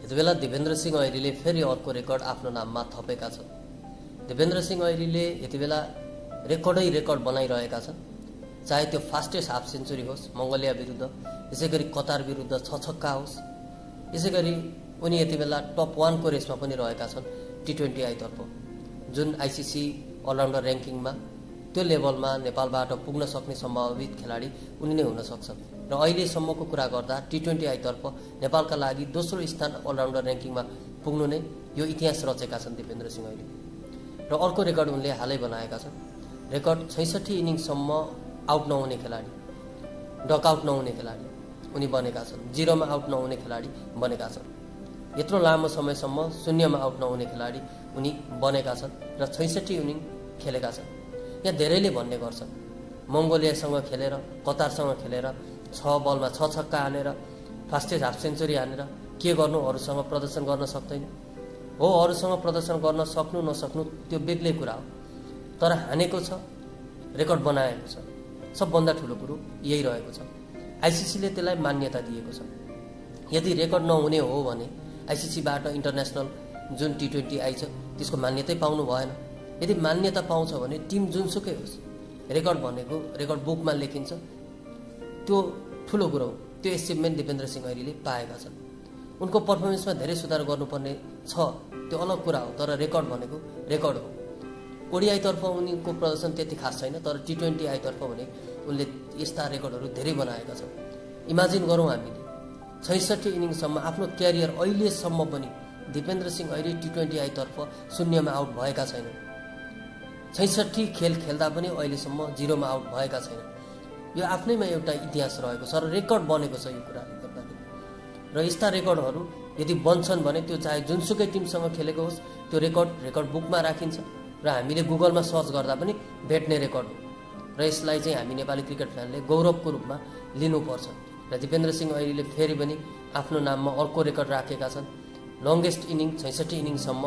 यतिबेला दिपेन्द्र सिंह ऐरीले फेरि अर्को रेकर्ड आफ्नो नाममा थपेका छन्। दिपेन्द्र सिंह ऐरीले यतिबेला रेकर्ड बनाइरहेका छन्। चाहे त्यो फास्टेस्ट हाफ सेन्चुरी होस् मंगोलिया विरुद्ध, यसैगरी कतार विरुद्ध 6 छक्का होस्, यसैगरी उनी यतिबेला टप 1 को रेसमा पनि रहेका छन् T20I तर्फ। जुन आईसीसी अलराउन्डर र्याङ्किङमा त्यो लेभलमा नेपालबाट पुग्न सक्ने सम्भावित खेलाडी उनी नै हुन सक्छन्। र अहिलेसम्मको कुरा गर्दा T20I तर्फ नेपालका लागि दोस्रो स्थान अलराउन्डर र्याङ्किङमा पुग्नु नै यो इतिहास रचेका छन् दिपेन्द्र सिंह ऐरी। र अर्को रेकर्ड उनले हालै बनाएका छन्। रेकर्ड 66 इनिङसम्म आउट नहुने खेलाडी, डकआउट नहुने खेलाडी उनी बनेका छन्। जिरोमा आउट नहुने खेलाडी बनेका छन्। यत्रो लामो समयसम्म शून्यमा आउट नहुने खेलाडी उनी बनेका छन् र 66 इनिङ खेलेका छन्। यहाँ धेरैले भन्ने गर्छन् मंगोलियासँग खेलेर, कतारसँग खेलेर 6 बलमा 6 छक्का हानेर, फास्टेस्ट हाफ सेन्चुरी हानेर के गर्नु, अरूसँग प्रदर्शन गर्न सक्दैन हो। अरूसँग प्रदर्शन गर्न सक्नु नसक्नु त्यो बेग्लै कुरा हो, तर हानेको छ, रेकर्ड बनाएको छ। सबभन्दा ठुलो कुरो यही रहेको छ। आईसीसीले त्यसलाई मान्यता दिएको छ। यदि रेकर्ड नहुने हो भने आईसीसीबाट इन्टरनेसनल जुन T20I छ त्यसको मान्यतै पाउनु भएन। यदि मान्यता पाउँछ भने टिम जुनसुकै होस्, रेकर्ड भनेको रेकर्ड बुकमा लेखिन्छ, त्यो ठुलो कुरो हो। त्यो एचिभमेन्ट दिपेन्द्र सिंह ऐरीले पाएका छन्। उनको पर्फर्मेन्समा धेरै सुधार गर्नुपर्ने छ, त्यो अलग कुरा हो, तर रेकर्ड भनेको रेकर्ड हो। ओडिआई तर्फ उनीको प्रदर्शन त्यति खास छैन, तर T20I तर्फ भने उनले यस्ता रेकर्डहरू धेरै बनाएका छन्। इमेजिन गरौँ हामीले 66 इनिङसम्म आफ्नो क्यारियर अहिलेसम्म पनि दिपेन्द्र सिंह ऐरी T20I तर्फ शून्यमा आउट भएका छैनन्। 66 खेल खेल्दा पनि अहिलेसम्म जिरोमा आउट भएका छैनन्। यो आफ्नैमा एउटा इतिहास रहेको छ र रेकर्ड बनेको छ यो कुराले गर्दाखेरि। र यस्ता रेकर्डहरू यदि बन्छन् भने त्यो चाहे जुनसुकै टिमसँग खेलेको होस्, त्यो रेकर्ड बुकमा राखिन्छ र हामीले गुगलमा सर्च गर्दा पनि भेट्ने रेकर्ड हो। र यसलाई चाहिँ हामी नेपाली क्रिकेट फ्यानले गौरवको रूपमा लिनुपर्छ। र दिपेन्द्र सिंह ऐरीले फेरि पनि आफ्नो नाममा अर्को रेकर्ड राखेका छन्। लङ्गेस्ट इनिङ 66 इनिङसम्म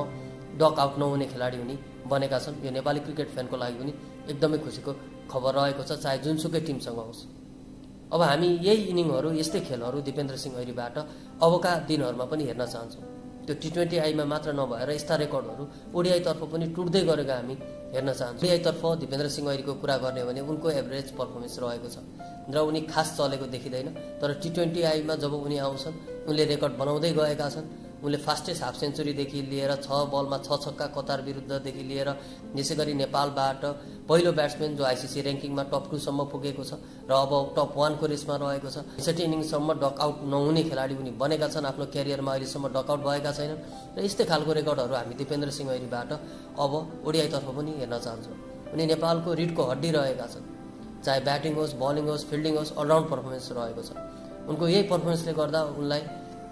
डक आउट नहुने खेलाडी उनी बनेका छन्। यो नेपाली क्रिकेट फ्यानको लागि पनि एकदमै खुसीको खबर रहेको छ, चाहे जुनसुकै टिमसँग होस्। अब हामी यही इनिङहरू, यस्तै खेलहरू दिपेन्द्र सिंह ऐरीबाट अबका दिनहरूमा पनि हेर्न चाहन्छौँ। त्यो T20I मा मात्र नभएर यस्ता रेकर्डहरू ओडिआई तर्फ पनि टुट्दै गरेको हामी हेर्न चाहन्छौँ। ओडिआई तर्फ दिपेन्द्र सिंह ऐरीको कुरा गर्ने भने उनको एभरेज पर्फर्मेन्स रहेको छ र उनी खास चलेको देखिँदैन। तर T20I मा जब उनी आउँछन् उनले रेकर्ड बनाउँदै गएका छन्। उनले फास्टेस्ट हाफ सेन्चुरीदेखि लिएर 6 बलमा 6 छक्का कतार विरुद्धदेखि लिएर यसै गरी नेपालबाट पहिलो ब्याट्सम्यान जो आईसीसी र्याङ्किङमा टप 2 सम्म पुगेको छ र अब टप 1 को रेसमा रहेको छ। 66 इनिङसम्म डकआउट नहुने खेलाडी उनी बनेका छन्। आफ्नो क्यारियरमा अहिलेसम्म डकआउट भएका छैनन् र यस्तै खालको रेकर्डहरू हामी दिपेन्द्र सिंह ऐरीबाट अब ओडिआई तर्फ पनि हेर्न चाहन्छौँ। उनी नेपालको रिडको हड्डी रहेका छन्। चाहे ब्याटिङ होस्, बलिङ होस्, फिल्डिङ होस्, अलराउन्ड पर्फर्मेन्स रहेको छ उनको। यही पर्फर्मेन्सले गर्दा उनलाई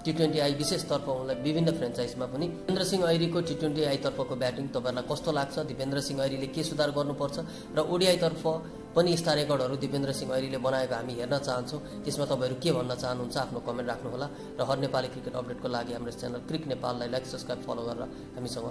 T20I विशेषतर्फ उनलाई विभिन्न फ्रेन्चाइजमा पनि। दिपेन्द्र सिंह ऐरीको T20I तर्फको ब्याटिङ तपाईँहरूलाई कस्तो लाग्छ? दिपेन्द्र सिंह ऐरीले के सुधार गर्नुपर्छ? र ओडिआई तर्फ पनि यस्ता रेकर्डहरू दिपेन्द्र सिंह ऐरीले बनाएको हामी हेर्न चाहन्छौँ। त्यसमा तपाईँहरू के भन्न चाहनुहुन्छ? आफ्नो कमेन्ट राख्नुहोला। र हर नेपाली क्रिकेट अपडेटको लागि हाम्रो च्यानल क्रिक नेपाललाई लाइक, सब्सक्राइब, फलो गरेर हामीसँग